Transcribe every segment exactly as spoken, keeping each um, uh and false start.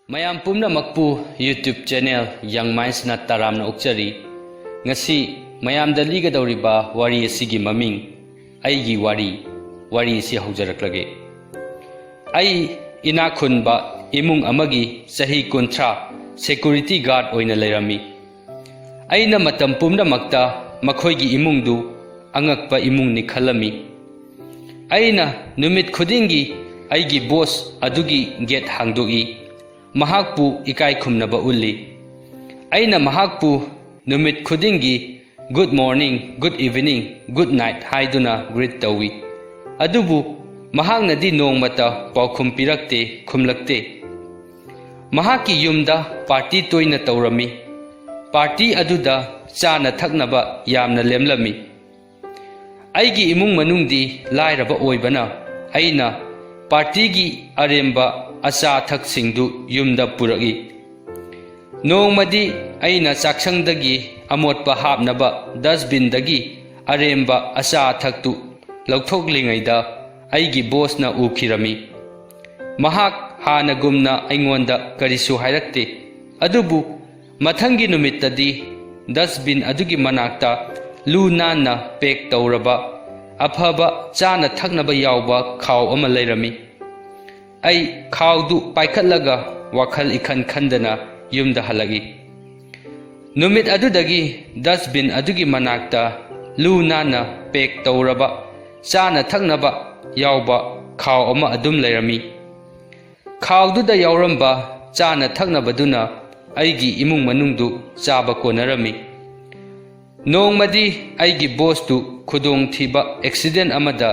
ꯃꯌꯥꯝ ꯄꯨꯝꯅꯃꯛꯄꯨ YouTube channel Young Mindsꯅ ꯇꯔꯥꯝꯅ ꯑꯣꯛꯆꯔꯤ꯫ ꯉꯁꯤ ꯃꯌꯥꯝꯗ ꯂꯤꯒꯗꯧꯔꯤꯕ ꯋꯥꯔꯤ ꯑꯁꯤꯒꯤ ꯃꯃꯤꯡ ꯑꯩꯒꯤ ꯋꯥꯔꯤ꯫ ꯋꯥꯔꯤ ꯑꯁꯤ ꯍꯧꯖꯔꯛꯂꯒꯦ꯫ ꯑꯩ ꯏꯅꯥꯛ ꯈꯨꯟꯕ ꯏꯃꯨꯡ ꯑꯃꯒꯤ ꯆꯍꯤ ꯀꯨꯟꯊ꯭ꯔꯥ security guard ꯑꯣꯏꯅ ꯂꯩꯔꯝꯃꯤ꯫ ꯑꯩꯅ ꯃꯇꯝ ꯄꯨꯝꯅꯃꯛꯇ ꯃꯈꯣꯏꯒꯤ ꯏꯃꯨꯡꯗꯨ ꯑꯉꯛꯄ ꯏꯃꯨꯡꯅꯤ ꯈꯜꯂꯝꯃꯤ꯫ ꯑꯩꯅ ꯅꯨꯃꯤꯠ ꯈꯨꯗꯤꯡꯒꯤ ꯑꯩꯒꯤ boss ꯑꯗꯨꯒꯤ gate ꯍꯥꯡꯗꯣꯛꯏ꯫ ꯃꯍꯥꯛꯄꯨ ꯏꯀꯥꯏ ꯈꯨꯝꯅꯕ ꯎꯠꯂꯤ꯫ ꯑꯩꯅ ꯃꯍꯥꯛꯄꯨ ꯅꯨꯃꯤꯠ ꯈꯨꯗꯤꯡꯒꯤ "Good morning, good evening, good night" ꯍꯥꯏꯗꯨꯅ greet ꯇꯧꯏ꯫ ꯑꯗꯨꯕꯨ ꯃꯍꯥꯛꯅꯗꯤ ꯅꯣꯡꯃꯇ ꯄꯥꯎꯈꯨꯝ ꯄꯤꯔꯛꯇꯦ, ꯈꯨꯝꯂꯛꯇꯦ꯫ ꯃꯍꯥꯛꯀꯤ ꯌꯨꯝꯗ party ꯇꯣꯏꯅ ꯇꯧꯔꯝꯃꯤ꯫ Party ꯑꯗꯨꯗ ꯆꯥꯅ ꯊꯛꯅꯕ ꯌꯥꯝꯅ ꯂꯦꯝꯂꯝꯃꯤ꯫ ꯑꯩꯒꯤ ꯏꯃꯨꯡ ꯃꯅꯨꯡꯗꯤ ꯂꯥꯏꯔꯕ ꯑꯣꯏꯕꯅ ꯑꯩꯅ partyꯒꯤ ꯑꯔꯦꯝꯕ ꯑꯆꯥ ꯑꯊꯛꯁꯤꯡꯗꯨ ꯌꯨꯝꯗ ꯄꯨꯔꯛꯏ꯫ ꯅꯣꯡꯃꯗꯤ ꯑꯩꯅ ꯆꯥꯛꯁꯪꯗꯒꯤ ꯑꯃꯣꯠꯄ ꯍꯥꯞꯅꯕ dustbinꯗꯒꯤ ꯑꯔꯦꯝꯕ ꯑꯆꯥ ꯑꯊꯛꯇꯨ ꯂꯧꯊꯣꯛꯂꯤꯉꯩꯗ ꯑꯩꯒꯤ bossꯅ ꯎꯈꯤꯔꯝꯃꯤ꯫ ꯃꯍꯥꯛ ꯍꯥꯟꯅꯒꯨꯝꯅ ꯑꯩꯉꯣꯟꯗ ꯀꯔꯤꯁꯨ ꯍꯥꯏꯔꯛꯇꯦ꯫ ꯑꯗꯨꯕꯨ ꯃꯊꯪꯒꯤ ꯅꯨꯃꯤꯠꯇꯗꯤ dustbin ꯑꯗꯨꯒꯤ ꯃꯅꯥꯛꯇ ꯂꯨ ꯅꯥꯟꯅ pack ꯇꯧꯔꯕ ꯑꯐꯕ ꯆꯥꯅ ꯊꯛꯅꯕ ꯌꯥꯎꯕ ꯈꯥꯎ ꯑꯃ ꯂꯩꯔꯝꯃꯤ꯫ ꯑꯩ ꯈꯥꯎꯗꯨ ꯄꯥꯏꯈꯠꯂꯒ ꯋꯥꯈꯜ ꯏꯈꯟ ꯈꯟꯗꯅ ꯌꯨꯝꯗ ꯍꯜꯂꯛꯏ꯫ ꯅꯨꯃꯤꯠ ꯑꯗꯨꯗꯒꯤ dustbin ꯑꯗꯨꯒꯤ ꯃꯅꯥꯛꯇ ꯂꯨ ꯅꯥꯟꯅ pack ꯇꯧꯔꯕ ꯆꯥꯅ ꯊꯛꯅꯕ ꯌꯥꯎꯕ ꯈꯥꯎ ꯑꯃ ꯑꯗꯨꯝ ꯂꯩꯔꯝꯃꯤ꯫ ꯈꯥꯎꯗꯨꯗ ꯌꯥꯎꯔꯝꯕ ꯆꯥꯅ ꯊꯛꯅꯕꯗꯨꯅ ꯑꯩꯒꯤ ꯏꯃꯨꯡ ꯃꯅꯨꯡꯗꯨ ꯆꯥꯕ ꯀꯣꯟꯅꯔꯝꯃꯤ꯫ ꯅꯣꯡꯃꯗꯤ ꯑꯩꯒꯤ bossꯇꯨ ꯈꯨꯗꯣꯡꯊꯤꯕ accident ꯑꯃꯗ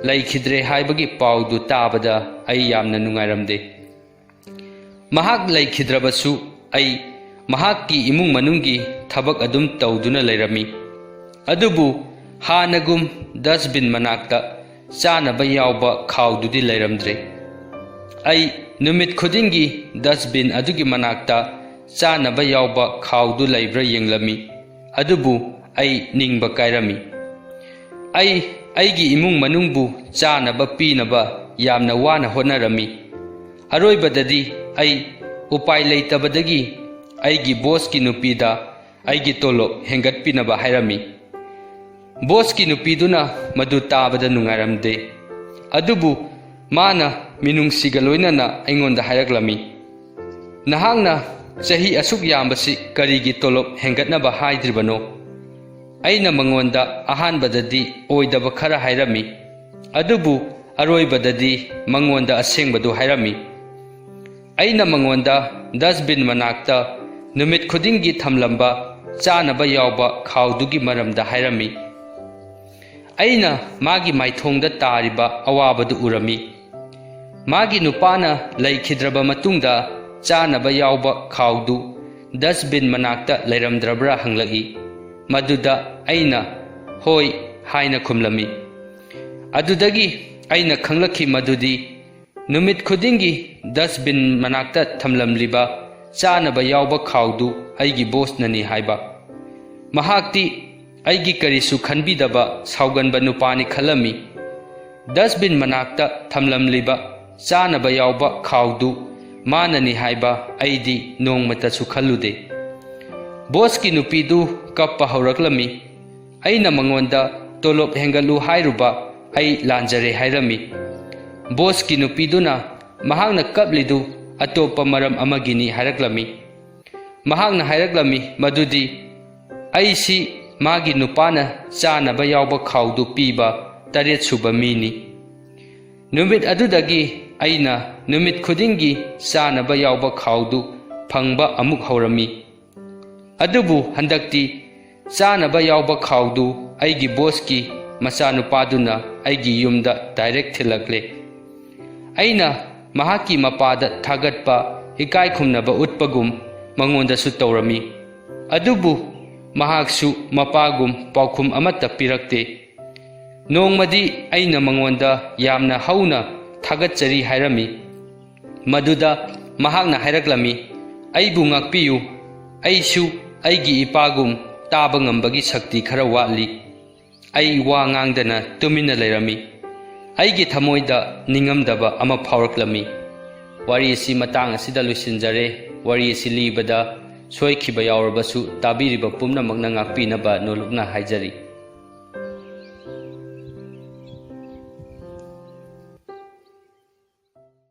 ꯂꯩꯈꯤꯗ꯭ꯔꯦ ꯍꯥꯏꯕꯒꯤ ꯄꯥꯎꯗꯨ ꯇꯥꯕꯗ ꯑꯩ ꯌꯥꯝꯅ ꯅꯨꯡꯉꯥꯏꯔꯝꯗꯦ꯫ ꯃꯍꯥꯛ ꯂꯩꯈꯤꯗ꯭ꯔꯕꯁꯨ ꯑꯩ ꯃꯍꯥꯛꯀꯤ ꯏꯃꯨꯡ ꯃꯅꯨꯡꯒꯤ ꯊꯕꯛ ꯑꯗꯨꯝ ꯇꯧꯗꯨꯅ ꯂꯩꯔꯝꯃꯤ꯫ ꯑꯗꯨꯕꯨ ꯍꯥꯟꯅꯒꯨꯝ dustbin ꯃꯅꯥꯛꯇ ꯆꯥꯅꯕ ꯌꯥꯎꯕ ꯈꯥꯎꯗꯨꯗꯤ ꯂꯩꯔꯝꯗ꯭ꯔꯦ꯫ ꯑꯩ ꯅꯨꯃꯤꯠ ꯈꯨꯗꯤꯡꯒꯤ dustbin ꯑꯗꯨꯒꯤ ꯃꯅꯥꯛꯇ ꯆꯥꯅꯕ ꯌꯥꯎꯕ ꯈꯥꯎꯗꯨ ꯂꯩꯕ꯭ꯔꯥ ꯌꯦꯡꯂꯝꯃꯤ꯫ ꯑꯗꯨꯕꯨ ꯑꯩ ꯅꯤꯡꯕ ꯀꯥꯏꯔꯝꯃꯤ꯫ ꯑꯩ ꯑꯩꯒꯤ ꯏꯃꯨꯡ ꯃꯅꯨꯡꯕꯨ ꯆꯥꯅꯕ ꯄꯤꯅꯕ ꯌꯥꯝꯅ ꯋꯥꯅ ꯍꯣꯠꯅꯔꯝꯃꯤ꯫ ꯑꯔꯣꯏꯕꯗꯗꯤ ꯑꯩ ꯎꯄꯥꯏ ꯂꯩꯇꯕꯗꯒꯤ ꯑꯩꯒꯤ ꯕꯣꯁꯀꯤ ꯅꯨꯄꯤꯗ ꯑꯩꯒꯤ ꯇꯣꯂꯣꯞ ꯍꯦꯟꯒꯠꯄꯤꯅꯕ ꯍꯥꯏꯔꯝꯃꯤ꯫ ꯕꯣꯁꯀꯤ ꯅꯨꯄꯤꯗꯨꯅ ꯃꯗꯨ ꯇꯥꯕꯗ ꯅꯨꯡꯉꯥꯏꯔꯝꯗꯦ꯫ ꯑꯗꯨꯕꯨ ꯃꯥꯅ ꯃꯤꯅꯨꯡꯁꯤꯒ ꯂꯣꯏꯅꯅ ꯑꯩꯉꯣꯟꯗ ꯍꯥꯏꯔꯛꯂꯝꯃꯤ, "ꯅꯍꯥꯛꯅ ꯆꯍꯤ ꯑꯁꯨꯛ ꯌꯥꯝꯕꯁꯤ ꯀꯔꯤꯒꯤ ꯇꯣꯂꯣꯞ ꯍꯦꯟꯒꯠꯅꯕ ꯍꯥꯏꯗ꯭ꯔꯤꯕꯅꯣ? ꯑꯩꯅ ꯃꯉꯣꯟꯗ ꯑꯍꯥꯟꯕꯗꯗꯤ ꯑꯣꯏꯗꯕ ꯈꯔ ꯍꯥꯏꯔꯝꯃꯤ, ꯑꯗꯨꯕꯨ ꯑꯔꯣꯏꯕꯗꯗꯤ ꯃꯉꯣꯟꯗ ꯑꯁꯦꯡꯕꯗꯨ ꯍꯥꯏꯔꯝꯃꯤ꯫ ꯑꯩꯅ ꯃꯉꯣꯟꯗ ꯗꯁꯕꯤꯟ ꯃꯅꯥꯛꯇ ꯅꯨꯃꯤꯠ ꯈꯨꯗꯤꯡꯒꯤ ꯊꯝꯂꯝꯕ ꯆꯥꯅꯕ ꯌꯥꯎꯕ ꯈꯥꯎꯗꯨꯒꯤ ꯃꯔꯝꯗ ꯍꯥꯏꯔꯝꯃꯤ꯫ ꯑꯩꯅ ꯃꯥꯒꯤ ꯃꯥꯏꯊꯣꯡꯗ ꯇꯥꯔꯤꯕ ꯑꯋꯥꯕꯗꯨ ꯎꯔꯝꯃꯤ꯫ ꯃꯥꯒꯤ ꯅꯨꯄꯥꯅ ꯂꯩꯈꯤꯗ꯭ꯔꯕ ꯃꯇꯨꯡꯗ ꯆꯥꯅꯕ ꯌꯥꯎꯕ ꯈꯥꯎꯗꯨ ꯗꯁꯕꯤꯟ ꯃꯅꯥꯛꯇ ꯂꯩꯔꯝꯗ꯭ꯔꯕ꯭ꯔꯥ ꯍꯪꯂꯛꯏ꯫ ꯃꯗꯨꯗ ꯑꯩꯅ "ꯍꯣꯏ" ꯍꯥꯏꯅ ꯈꯨꯝꯂꯝꯃꯤ꯫ ꯑꯗꯨꯗꯒꯤ ꯑꯩꯅ ꯈꯪꯂꯛꯈꯤ ꯃꯗꯨꯗꯤ ꯅꯨꯃꯤꯠ ꯈꯨꯗꯤꯡꯒꯤ ꯗꯁꯕꯤꯟ ꯃꯅꯥꯛꯇ ꯊꯝꯂꯝꯂꯤꯕ ꯆꯥꯅꯕ ꯌꯥꯎꯕ ꯈꯥꯎꯗꯨ ꯑꯩꯒꯤ ꯕꯣꯁꯅꯅꯤ ꯍꯥꯏꯕ꯫ ꯃꯍꯥꯛꯇꯤ ꯑꯩꯒꯤ ꯀꯔꯤꯁꯨ ꯈꯟꯕꯤꯗꯕ ꯁꯥꯎꯒꯟꯕ ꯅꯨꯄꯥꯅꯤ ꯈꯜꯂꯝꯃꯤ꯫ ꯗꯁꯕꯤꯟ ꯃꯅꯥꯛꯇ ꯊꯝꯂꯝꯂꯤꯕ ꯆꯥꯅꯕ ꯌꯥꯎꯕ ꯈꯥꯎꯗꯨ ꯃꯥꯅꯅꯤ ꯍꯥꯏꯕ ꯑꯩꯗꯤ ꯅꯣꯡꯃꯇꯁꯨ ꯈꯜꯂꯨꯗꯦ꯫ ꯕꯣꯁꯀꯤ ꯅꯨꯄꯤꯗꯨ ꯀꯞꯄ ꯍꯧꯔꯛꯂꯝꯃꯤ꯫ ꯑꯩꯅ ꯃꯉꯣꯟꯗ "ꯇꯣꯂꯣꯞ ꯍꯦꯟꯒꯠꯂꯨ" ꯍꯥꯏꯔꯨꯕ ꯑꯩ ꯂꯥꯟꯖꯔꯦ ꯍꯥꯏꯔꯝꯃꯤ꯫ ꯕꯣꯁꯀꯤ ꯅꯨꯄꯤꯗꯨꯅ ꯃꯍꯥꯛꯅ ꯀꯞꯂꯤꯗꯨ ꯑꯇꯣꯞꯄ ꯃꯔꯝ ꯑꯃꯒꯤꯅꯤ ꯍꯥꯏꯔꯛꯂꯝꯃꯤ꯫ ꯃꯍꯥꯛꯅ ꯍꯥꯏꯔꯛꯂꯝꯃꯤ ꯃꯗꯨꯗꯤ ꯑꯩꯁꯤ ꯃꯥꯒꯤ ꯅꯨꯄꯥꯅ ꯆꯥꯅꯕ ꯌꯥꯎꯕ ꯈꯥꯎꯗꯨ ꯄꯤꯕ ꯇꯔꯦꯠ ꯁꯨꯕ ꯃꯤꯅꯤ꯫ ꯅꯨꯃꯤꯠ ꯑꯗꯨꯗꯒꯤ ꯑꯩꯅ ꯅꯨꯃꯤꯠ ꯈꯨꯗꯤꯡꯒꯤ ꯆꯥꯅꯕ ꯌꯥꯎꯕ ꯈꯥꯎꯗꯨ ꯐꯪꯕ ꯑꯃꯨꯛ ꯍꯧꯔꯝꯃꯤ꯫ ꯑꯗꯨꯕꯨ ꯍꯟꯗꯛꯇꯤ ꯆꯥꯅꯕ ꯌꯥꯎꯕ ꯈꯥꯎꯗꯨ ꯑꯩꯒꯤ ꯕꯣꯁꯀꯤ ꯃꯆꯥꯅꯨꯄꯥꯗꯨꯅ ꯑꯩꯒꯤ ꯌꯨꯝꯗ ꯗꯥꯏꯔꯦꯛ ꯊꯤꯜꯂꯛꯂꯦ꯫ ꯑꯩꯅ ꯃꯍꯥꯛꯀꯤ ꯃꯄꯥꯗ ꯊꯥꯒꯠꯄ, ꯏꯀꯥꯏ ꯈꯨꯝꯅꯕ ꯎꯠꯄꯒꯨꯝ ꯃꯉꯣꯟꯗꯁꯨ ꯇꯧꯔꯝꯃꯤ꯫ ꯑꯗꯨꯕꯨ ꯃꯍꯥꯛꯁꯨ ꯃꯄꯥꯒꯨꯝ ꯄꯥꯎꯈꯨꯝ ꯑꯃꯠꯇ ꯄꯤꯔꯛꯇꯦ꯫ ꯅꯣꯡꯃꯗꯤ ꯑꯩꯅ ꯃꯉꯣꯟꯗ ꯌꯥꯝꯅ ꯍꯧꯅ "ꯊꯥꯒꯠꯆꯔꯤ" ꯍꯥꯏꯔꯝꯃꯤ꯫ ꯃꯗꯨꯗ ꯃꯍꯥꯛꯅ ꯍꯥꯏꯔꯛꯂꯝꯃꯤ, "ꯑꯩꯕꯨ ꯉꯥꯛꯄꯤꯌꯨ, ꯑꯩꯁꯨ ꯑꯩꯒꯤ ꯏꯄꯥꯒꯨꯝ ꯇꯥꯕ ꯉꯝꯕꯒꯤ ꯁꯛꯇꯤ ꯈꯔ ꯋꯥꯠꯂꯤ"꯫ ꯑꯩ ꯋꯥ ꯉꯥꯡꯗꯅ ꯇꯨꯃꯤꯟꯅ ꯂꯩꯔꯝꯃꯤ꯫ ꯑꯩꯒꯤ ꯊꯃꯣꯏꯗ ꯅꯤꯡꯉꯝꯗꯕ ꯑꯃ ꯐꯥꯎꯔꯛꯂꯝꯃꯤ꯫ ꯋꯥꯔꯤ ꯑꯁꯤ ꯃꯇꯥꯡ ꯑꯁꯤꯗ ꯂꯣꯏꯁꯤꯟꯖꯔꯦ꯫ ꯋꯥꯔꯤ ꯑꯁꯤ ꯂꯤꯕꯗ ꯁꯣꯏꯈꯤꯕ ꯌꯥꯎꯔꯕꯁꯨ ꯇꯥꯕꯤꯔꯤꯕ ꯄꯨꯝꯅꯃꯛꯅ ꯉꯥꯛꯄꯤꯅꯕ ꯅꯣꯂꯨꯛꯅ ꯍꯥꯏꯖꯔꯤ꯫